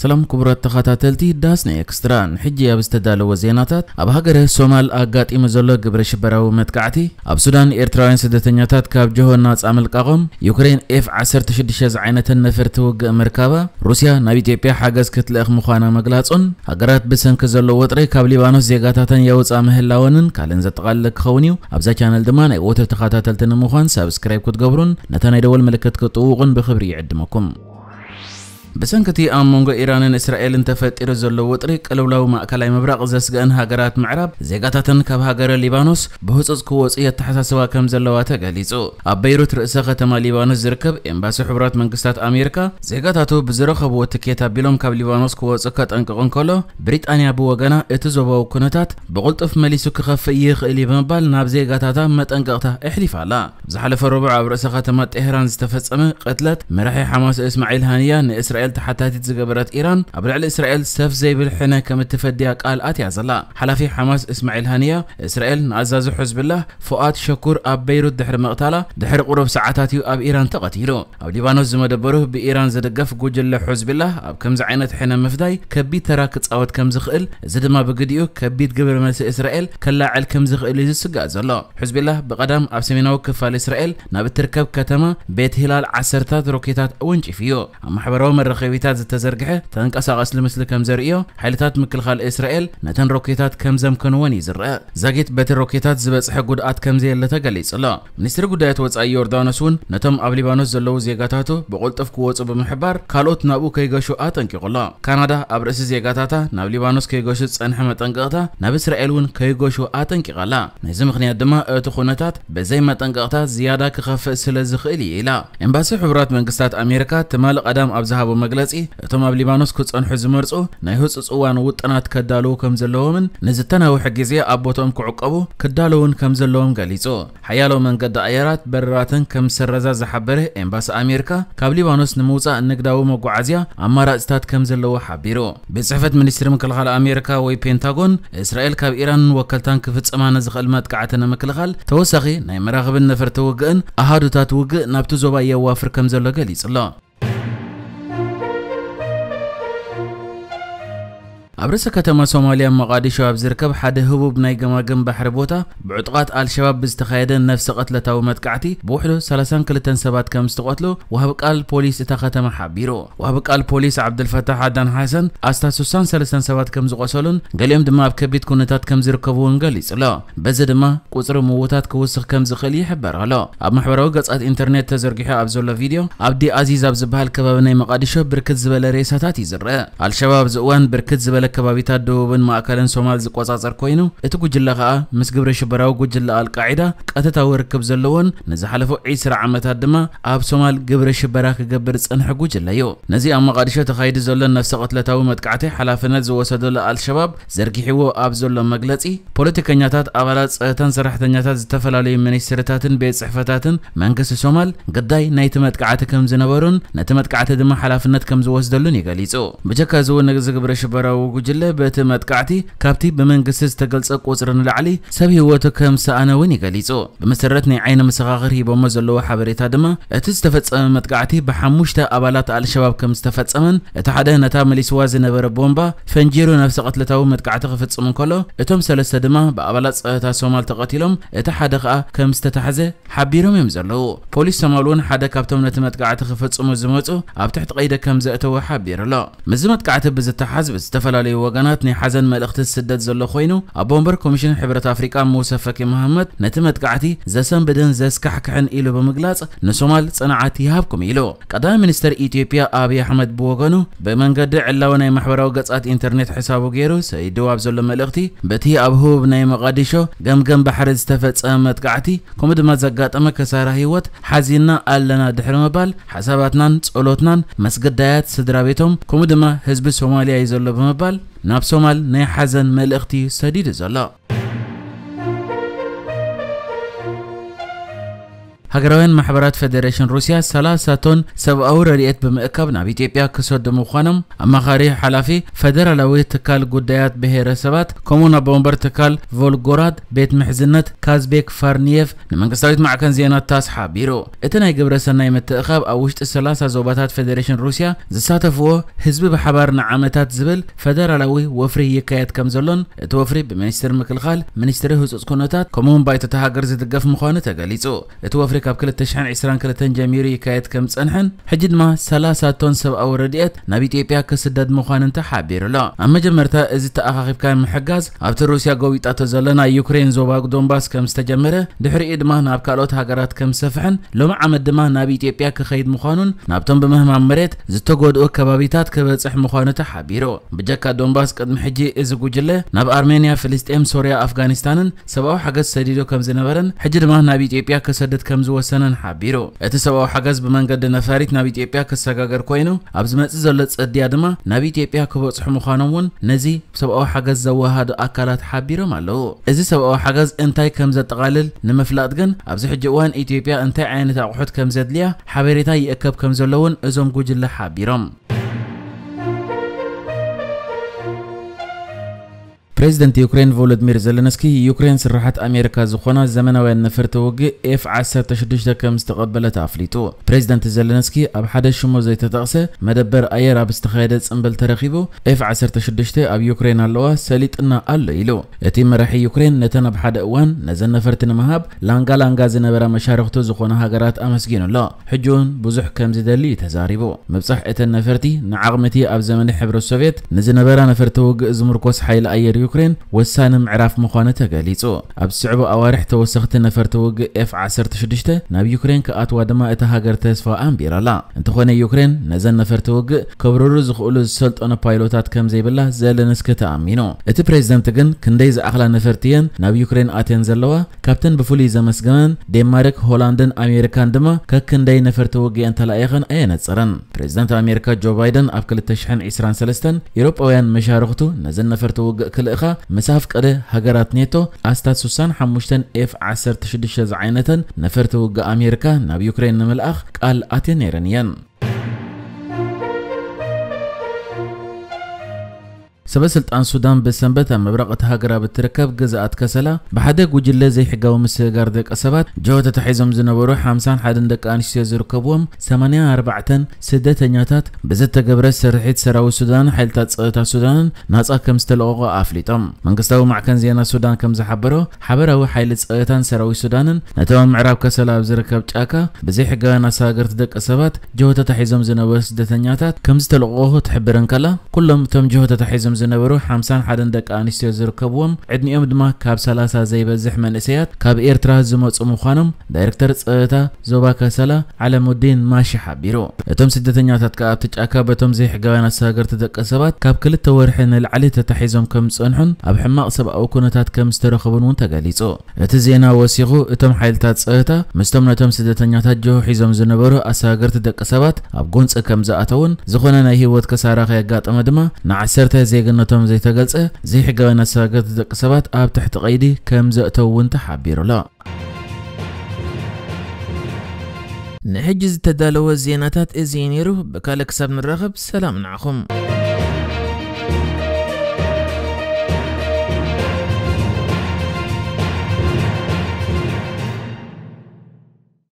ሰላም ክቡራት ተኸታተልቲ ዳስና ኤክስትራ፣ ንሕጂ ኣብ ዝተዳለወ ዜናታት፣ ኣብ ሃገረ ሶማል ኣጋጢሙ ዘሎ ግብረ ሽበራዊ መጥቃዕቲ፣ ኣብ ሱዳን ኤርትራውያን ስደተኛታት ካብ ጅሆ ናጻ ምልቃቖም፣ ዩክሬን ኤፍ ዓሰርተ ሽዱሽተ ዝዓይነተን ነፈርቲ ውግእ ምርካባ፣ ሩስያ ናብ ኢትዮጵያ ሓገዝ ክትልእኽ ምዃና ምግላጹን፣ ሃገራት ብሰንኪ ዘሎ ወጥሪ ካብ ሊባኖስ ዜጋታተን የውፅኣ ምህላወንን ካልእን ዘጠቓልል ክኸውን እዩ። ኣብዛ ቻነል ድማ ናይ ወትሪ ተኸታተልቲ ንምዃን ሳብስክራይብ ክትገብሩን ነታ ናይ ደወል ምልክት ክትጥውቑን ብኽብሪ ይዕድመኩም። ብሰንኪ እቲ ኣብ መንጎ ኢራንን እስራኤልን ተፈጢሩ ዘሎ ወጥሪ ቅልውላው ማእከላይ ምብራቕ ዘስግአን ሃገራት ምዕራብ ዜጋታተን ካብ ሃገረ ሊባኖስ ብህጹጽ ክወጹ የተሓሳስባ ከም ዘለዋ ተገሊጹ። ኣብ በይሩት ርእሰ ከተማ ሊባኖስ ዝርከብ ኤምባሲ ሕቡራት መንግስታት ኣሜሪካ ዜጋታቱ ብዝረኸብዎ ትኬት ኣቢሎም ካብ ሊባኖስ ክወጹ ከጠንቅቕ እንከሎ፣ ብሪጣንያ ብወገና እቲ ዞባዊ ኩነታት ብቕልጡፍ መሊሱ ክኸፍእ ይኽእል እዩ ብምባል ናብ ዜጋታታ መጠንቀቕታ ኣሕሊፋ ኣላ። ዝሓለፈ ረቡዕ ኣብ ርእሰ ከተማ ጤህራን ዝተፈጸመ ቅትለት መራሒ ሓማስ እስማዒል ሃንያ ንእስራኤል ተሓታቲት ዝገበረት ኢራን ኣብ ልዕሊ እስራኤል ሰፍ ዘይብል ሕነ ከም እትፈድያ ቃል ኣትያ ዘላ። ሓላፊ ሓማስ እስማዒል ሃንያ እስራኤል ንኣዛዚ ሕዝብላህ ፉኣድ ሸኩር ኣብ በይሩት ድሕሪ ምቕታላ ድሕሪ ቁሩብ ሰዓታት እዩ ኣብ ኢራን ተቐቲሉ። ኣብ ሊባኖስ ዝመደበሩ ብኢራን ዝድገፍ ጉጅለ ሕዝብላህ ኣብ ከምዚ ዓይነት ሕነ ምፍዳይ ከቢድ ተራ ክጻወት ከም ዝኽእል፣ እዚ ድማ ብግዲኡ ከቢድ ግብረ መልሲ እስራኤል ከላዕል ከም ዝኽእል እዩ ዝስጋእ ዘሎ። ሕዝቢላህ ብቐዳም ኣብ ሰሜናዊ ክፋል እስራኤል ናብ እትርከብ ከተማ ቤት ሂላል ዓሰርታት ሮኬታት ኣወንጪፉ እዩ። ኣብ ማሕበራዊ መራኸቢታት ዝተዘርግሐ ተንቀሳቐስሊ ምስሊ ከም ዘርእዮ፣ ሓይልታት ምክልኻል እስራኤል ነተን ሮኬታት ከም ዘምከንወን እዩ ዝረአ። ዛጊት በቲ ሮኬታት ዝበጽሐ ጉድኣት ከም ዘየለ ተገሊጹ ኣሎ። ሚኒስትሪ ጉዳያት ወጻኢ ዮርዳኖስ እውን ነቶም ኣብ ሊባኖስ ዘለዉ ዜጋታቱ ብቕልጡፍ ክወጹ ብምሕባር፣ ካልኦት ናብኡ ከይገሹ ኣጠንቂቑ ኣሎ። ካናዳ ኣብ ርእሲ ዜጋታታ ናብ ሊባኖስ ከይገሹ ዝጸንሐ መጠንቀቕታ ናብ እስራኤል እውን ከይገሹ ኣጠንቂቓ ኣላ። ነዚ ምኽንያት ድማ እቲ ኩነታት ብዘይ መጠንቀቕታ ዝያዳ ክኸፍእ ስለ ዝኽእል እዩ ኢላ። ኤምባሲ ሕቡራት መንግስታት ኣሜሪካ ትማሊ ቀዳም ኣብ ዝሃቦ መግለጺ፣ እቶም ኣብ ሊባኖስ ክጸንሑ ዝመርጹ ናይ ህጹጽ እዋን ውጥናት ከዳልዉ ከም ዘለዎምን ንዝተናውሐ ግዜ ኣብ ቦትኦም ክዕቀቡ ክዳለዉን ከም ዘለዎም ገሊጹ። ሓያሎ መንገዲ ኣየራት በረራተን ከም ዝሰረዛ ዝሓበረ ኤምባሲ ኣሜሪካ፣ ካብ ሊባኖስ ንምውጻእ ንግዳዊ መጓዓዝያ ኣማራጽታት ከም ዘለዎ ሓቢሩ። ቤት ጽሕፈት ሚኒስትሪ ምክልኻል ኣሜሪካ ወይ ፔንታጎን፣ እስራኤል ካብ ኢራንን ወከልታን ክፍጽማ ንዝኽእል መጥቃዕቲ ንምክልኻል ተወሳኺ ናይ መራኽብን ነፈርቲ ውግእን ኣሃዱታት ውግእ ናብቲ ዞባ የዋፍር ከም ዘሎ ገሊጹ ኣሎ። ኣብ ርእሰ ከተማ ሶማልያ መቓዲሾ ኣብ ዝርከብ ሓደ ህቡብ ናይ ገማግም ባሕሪ ቦታ ብዕጡቓት ኣልሸባብ ብዝተኻየደ ነፍሰ ቅትለታዊ መጥቃዕቲ ብውሕዱ ሰላሳን ክልተን ሰባት ከም ዝተቐትሉ ወሃቢ ቃል ፖሊስ እታ ከተማ ሓቢሩ። ወሃቢ ቃል ፖሊስ ዓብዱልፈታሕ ኣዳን ሓሰን ኣስታት ስሳን ሰለስተን ሰባት ከም ዝቖሰሉን ገሊኦም ድማ ኣብ ከቢድ ኩነታት ከም ዝርከቡ እውን ገሊጹ ኣሎ። በዚ ድማ ቁጽሪ ምዉታት ክውስኽ ከም ዝኽእል ይሕበር ኣሎ። ኣብ ማሕበራዊ ገጻት ኢንተርኔት ተዘርጊሑ ኣብ ዘሎ ቪድዮ፣ ኣብዲ ኣዚዝ ኣብ ዝበሃል ከባቢ ናይ መቓዲሾ ብርክት ዝበለ ሬሳታት እዩ ዝረአ። ኣልሸባብ ኣብዚ እዋን ብርክት ዝበለ ከባቢታት ደቡብን ማእከልን ሶማል ዝቆጻጸር ኮይኑ፣ እቲ ጉጅለ ከኣ ምስ ግብረ ሽበራዊ ጉጅለ ኣልቃዒዳ ቀጥታዊ ርክብ ዘለዎን ንዝሓለፉ ዒስራ ዓመታት ድማ ኣብ ሶማል ግብረ ሽበራ ክገብር ዝጸንሐ ጉጅለ እዩ። ነዚ ኣብ መቓዲሾ ተኻይዱ ዘሎ ነፍሰ ቅትለታዊ መጥቃዕቲ ሓላፍነት ዝወሰደሉ ኣልሸባብ ዘርጊሕዎ ኣብ ዘሎ መግለጺ፣ ፖለቲከኛታት፣ ኣባላት ጸጥታን ሰራሕተኛታት ዝተፈላለዩ ሚኒስትርታትን ቤት ጽሕፈታትን መንግስቲ ሶማል ግዳይ ናይቲ መጥቃዕቲ ከም ዝነበሩን ነቲ መጥቃዕቲ ድማ ሓላፍነት ከም ዝወስደሉን እዩ ገሊጹ። ብጀካ እዚ እውን እዚ ግብረ ሽበራዊ ጉጅለ በቲ መጥቃዕቲ ካብቲ ብመንግስቲ ዝተገልጸ ቁጽሪ ንላዕሊ ሰብ ህይወቱ ከም ዝሰኣነ እውን እዩ ገሊጹ። ብመሰረት ናይ ዓይኒ መሰኻኽር ሂቦሞ ዘለዉ ሓበሬታ ድማ፣ እቲ ዝተፈጸመ መጥቃዕቲ ብሓሙሽተ ኣባላት ኣልሸባብ ከም ዝተፈጸመን፣ እቲ ሓደ ነታ መሊስዋ ዝነበረ ቦምባ ፈንጂሩ ነፍሰ ቅትለታዊ መጥቃዕቲ ክፍጽም እንከሎ፣ እቶም ሰለስተ ድማ ብኣባላት ጸጥታ ሶማል ተቐቲሎም፣ እቲ ሓደ ከኣ ከም ዝተታሕዘ ሓቢሮም እዮም ዘለዉ። ፖሊስ ሶማል እውን ሓደ ካብቶም ነቲ መጥቃዕቲ ክፍጽሙ ዝመጹ ኣብ ትሕቲ ቀይዲ ከም ዘእተወ ሓቢሩ ኣሎ። ምስዚ መጥቃዕቲ ብዝተሓዝ ብዝተፈላለዩ ወገናት ናይ ሓዘን መልእኽቲ ዝስደድ ዘሎ ኮይኑ፣ ኣቦ ወንበር ኮሚሽን ሕብረት ኣፍሪቃ ሙሰ ፈኪ መሃመት ነቲ መጥቃዕቲ ዘሰንብድን ዘስካሕክሕን ኢሉ ብምግላጽ፣ ንሶማል ጽንዓት ይሃብኩም ኢሉ። ቀዳማይ ሚኒስተር ኢትዮጵያ ኣብይ ኣሕመድ ብወገኑ ብመንገዲ ዕላዊ ናይ ማሕበራዊ ገጻት ኢንተርኔት ሕሳቡ ገይሩ ሰይድዎ ኣብ ዘሎ መልእኽቲ፣ በቲ ኣብ ህቡብ ናይ መቓዲሾ ገምገም ባሕሪ ዝተፈጸመ መጥቃዕቲ ከምኡ ድማ ዘጋጠመ ከሳራ ህይወት ሓዚንና ኣለና ድሕሪ ምባል፣ ሓሳባትናን ጸሎትናን ምስ ግዳያት ስድራ ቤቶም ከምኡ ድማ ህዝቢ ሶማልያ እዩ ዘሎ ብምባል ናብ ሶማል ናይ ሓዘን መልእኽቲ እዩ ሰዲዱ ዘሎ። ሃገራውያን ማሕበራት ፌዴሬሽን ሩስያ ሰላሳ ቶን ሰብኣዊ ረድኤት ብምእካብ ናብ ኢትዮጵያ ክሰዱ ምዃኖም ኣማኻሪ ሓላፊ ፌደራላዊ ትካል ጉዳያት ብሄረሰባት ከምኡውን ኣቦ ወንበር ትካል ቮልጎራድ ቤት ምሕዝነት ካዝቤክ ፋርኒየቭ ንመንግስታዊት ማዕከን ዜና ታስ ሓቢሩ። እቲ ናይ ግብረ ሰናይ ምትእኻብ ኣብ ውሽጢ ሰላሳ ዞባታት ፌዴሬሽን ሩስያ ዝሳተፍዎ ህዝቢ ብሓባር ንዓመታት ዝብል ፌደራላዊ ወፍሪ ይካየድ ከም ዘሎን እቲ ወፍሪ ብሚኒስትሪ ምክልኻል፣ ሚኒስትሪ ህጹጽ ኩነታት ከምኡውን ባይቶ እታ ሃገር ዝድገፍ ምዃኑ ተገሊጹ። እቲ ወፍሪ ካብ ክልተ ሽሕን ዕስራን ክልተን ጀሚሩ ይካየድ ከም ዝጸንሐን ሕጂ ድማ ሰላሳ ቶን ሰብኣዊ ረድኤት ናብ ኢትዮጵያ ክስደድ ምዃኑን ተሓቢሩ ኣሎ። ኣብ መጀመርታ እዚ ተኣኻኺብካ ምሕጋዝ ኣብቲ ሩስያ ጎቢጣቶ ዘላ ናይ ዩክሬን ዞባ ዶንባስ ከም ዝተጀመረ፣ ድሕሪኡ ድማ ናብ ካልኦት ሃገራት ከም ዝሰፍሕን ሎሚ ዓመት ድማ ናብ ኢትዮጵያ ክኸይድ ምዃኑን ናብቶም ብምህማም መሬት ዝተጎድኡ ከባቢታት ክበጽሕ ምዃኑ ተሓቢሩ። ብጀካ ዶንባስ ቅድሚ ሕጂ እዚ ጉጅለ ናብ ኣርሜንያ፣ ፍልስጤም፣ ሶርያ፣ ኣፍጋኒስታንን ሰብኣዊ ሓገዝ ሰዲዱ ከም ዝነበረን ሕጂ ድማ ናብ ኢትዮጵያ ክሰድድ ከም ዝወሰነን ሓቢሩ። እቲ ሰብኣዊ ሓገዝ ብመንገዲ ነፋሪት ናብ ኢትዮጵያ ክሰጋገር ኮይኑ ኣብ ዝመጽእ ዘሎ ጽድያ ድማ ናብ ኢትዮጵያ ክበጽሑ ምዃኖም እውን ነዚ ሰብኣዊ ሓገዝ ዘወሃዱ ኣካላት ሓቢሮም ኣለዉ። እዚ ሰብኣዊ ሓገዝ እንታይ ከም ዘጠቓልል ንምፍላጥ ግን ኣብዚ ሕጂ እዋን ኢትዮጵያ እንታይ ዓይነት ኣቑሑት ከም ዘድልያ ሓበሬታ ይእከብ ከም ዘሎ እውን እዞም ጉጅለ ሓቢሮም። ፕሬዚደንት ዩክሬን ቮሎዲሚር ዘለንስኪ ዩክሬን ስራሓት ኣሜሪካ ዝኾና ዘመናውያን ነፈርቲ ውግእ ኤፍ ዓሰርተ ሽዱሽተ ከም ዝተቐበለት ኣፍሊጡ። ፕሬዚደንት ዘለንስኪ ኣብ ሓደ ሽሙ ዘይተጠቕሰ መደበር ኣየር ኣብ ዝተኻየደ ጽምብል ተረኺቡ ኤፍ ዓሰርተ ሽዱሽተ ኣብ ዩክሬን ኣለዋ፣ ሰሊጥና ኣሎ ኢሉ። እቲ መራሒ ዩክሬን ነተን ኣብ ሓደ እዋን ነዘን ነፈርቲ ንምሃብ ላንጋ ላንጋ ዝነበራ መሻርኽቱ ዝኾና ሃገራት ኣመስጊኑ ኣሎ። ሕጂ እውን ብዙሕ ከም ዝደሊ እዩ ተዛሪቡ። ምብጻሕ እተን ነፈርቲ ንዓቕሚ እቲ ኣብ ዘመነ ሕብረት ሶቭየት ንዝነበራ ነፈርቲ ውግእ ዝምርኮስ ሓይሊ ኣየር ዩክሬን ወሳኒ ምዕራፍ ምዃኑ ተገሊጹ። ኣብ ዝስዕቡ ኣዋርሕ ተወሰኽቲ ነፈርቲ ውግእ ኤፍ ዓሰርተ ሽዱሽተ ናብ ዩክሬን ክኣትዋ ድማ እታ ሃገር ተስፋ ኣንቢራ ኣላ። እንተኾነ ዩክሬን ነዘን ነፈርቲ ውግእ ከብርሩ ዝኽእሉ ዝሰልጠኑ ፓይሎታት ከም ዘይብላ ዘለንስኪ ተኣሚኑ። እቲ ፕሬዚደንት ግን ክንደይ ዝኣኽላ ነፈርቲ እየን ናብ ዩክሬን ኣትየን ዘለዋ፣ ካብተን ብፍሉይ ዘመስገነን ዴንማርክ፣ ሆላንድን ኣሜሪካን ድማ ከክንደይ ነፈርቲ ውግእ እየን ተላኢኸን ኣየነጸረን። ፕሬዚደንት ኣሜሪካ ጆ ባይደን ኣብ ክልተ ሽሕን ዕስራን ሰለስተን ኤውሮጳውያን መሻርኽቱ ነዘን ነፈርቲ ውግእ ክልእኻ ምስ ኣፍቀደ፣ ሃገራት ኔቶ ኣስታት ስሳን ሓሙሽተን ኤፍ ዓሰርተ ሽዱሽተ ዝዓይነተን ነፈርቲ ውግእ ኣሜሪካ ናብ ዩክሬን ንምልኣኽ ቃል ኣትየን ነይረን እየን። ሰበ ስልጣን ሱዳን ብሰንበት ኣብ ምብራቕ እታ ሃገር ኣብ እትርከብ ግዝኣት ከሰላ ብሓደ ጉጅለ ዘይሕጋዊ ምስግጋር ደቂ ሰባት ጅሆ ተታሒዞም ዝነበሩ ሓምሳን ሓደን ደቂ ኣንስትዮ ዝርከብዎም ሰማንያን ኣርባዕተን ስደተኛታት ብዝተገብረ ስርሒት ሰራዊት ሱዳንን ሓይልታት ጸጥታ ሱዳንን ናጻ ከም ዝተለቐቑ ኣፍሊጦም። መንግስታዊ ማዕከን ዜና ሱዳን ከም ዝሓበሮ፣ ሓበራዊ ሓይሊ ጸጥታን ሰራዊት ሱዳንን ነቶም ኣብ ምዕራብ ከሰላ ኣብ ዝርከብ ጫካ ብዘይሕጋውያን ኣሰጋገርቲ ደቂ ሰባት ጅሆ ተታሒዞም ዝነበሩ ስደተኛታት ከም ዝተለቐቑ ትሕብር እንከላ፣ ኩሎም እቶም ጅሆ ተታሒዞም ዝነበሩ ሓምሳን ሓደን ደቂ ኣንስትዮ ዝርከብዎም፣ ዕድሚኦም ድማ ካብ ሰላሳ ዘይበዝሕ መንእሰያት ካብ ኤርትራ ዝመጹ ምዃኖም ዳይሬክተር ጸጥታ ዞባ ከሰላ ዓለሙዲን ማሺ ሓቢሩ። እቶም ስደተኛታት ከኣ ኣብቲ ጫካ በቶም ዘይሕጋውያን ኣሰጋገርቲ ደቂ ሰባት ካብ ክልተ ወርሒ ንላዕሊ ተታሒዞም ከም ዝጸንሑን ኣብ ሕማቕ ሰብኣዊ ኩነታት ከም ዝተረኸቡን እውን ተገሊጹ። እቲ ዜና ወሲኹ፣ እቶም ሓይልታት ጸጥታ ምስቶም ነቶም ስደተኛታት ጅሆ ሒዞም ዝነበሩ ኣሰጋገርቲ ደቂ ሰባት ኣብ ጎንጺ ከም ዝኣተውን፣ ዝኾነ ናይ ህይወት ክሳራ ከየጋጠመ ድማ ንዓሰርተ ዜግነቶም ዘይተገልጸ ዘይሕጋውያን ኣሰጋገርቲ ደቂ ሰባት ኣብ ትሕቲ ቀይዲ ከም ዘእተው እውን ተሓቢሩ ኣሎ። ንሕጂ ዝተዳለወ ዜናታት እዚ እዩ ነይሩ። ብካልእ ክሳብ ንራኸብ ሰላም ንዓኹም።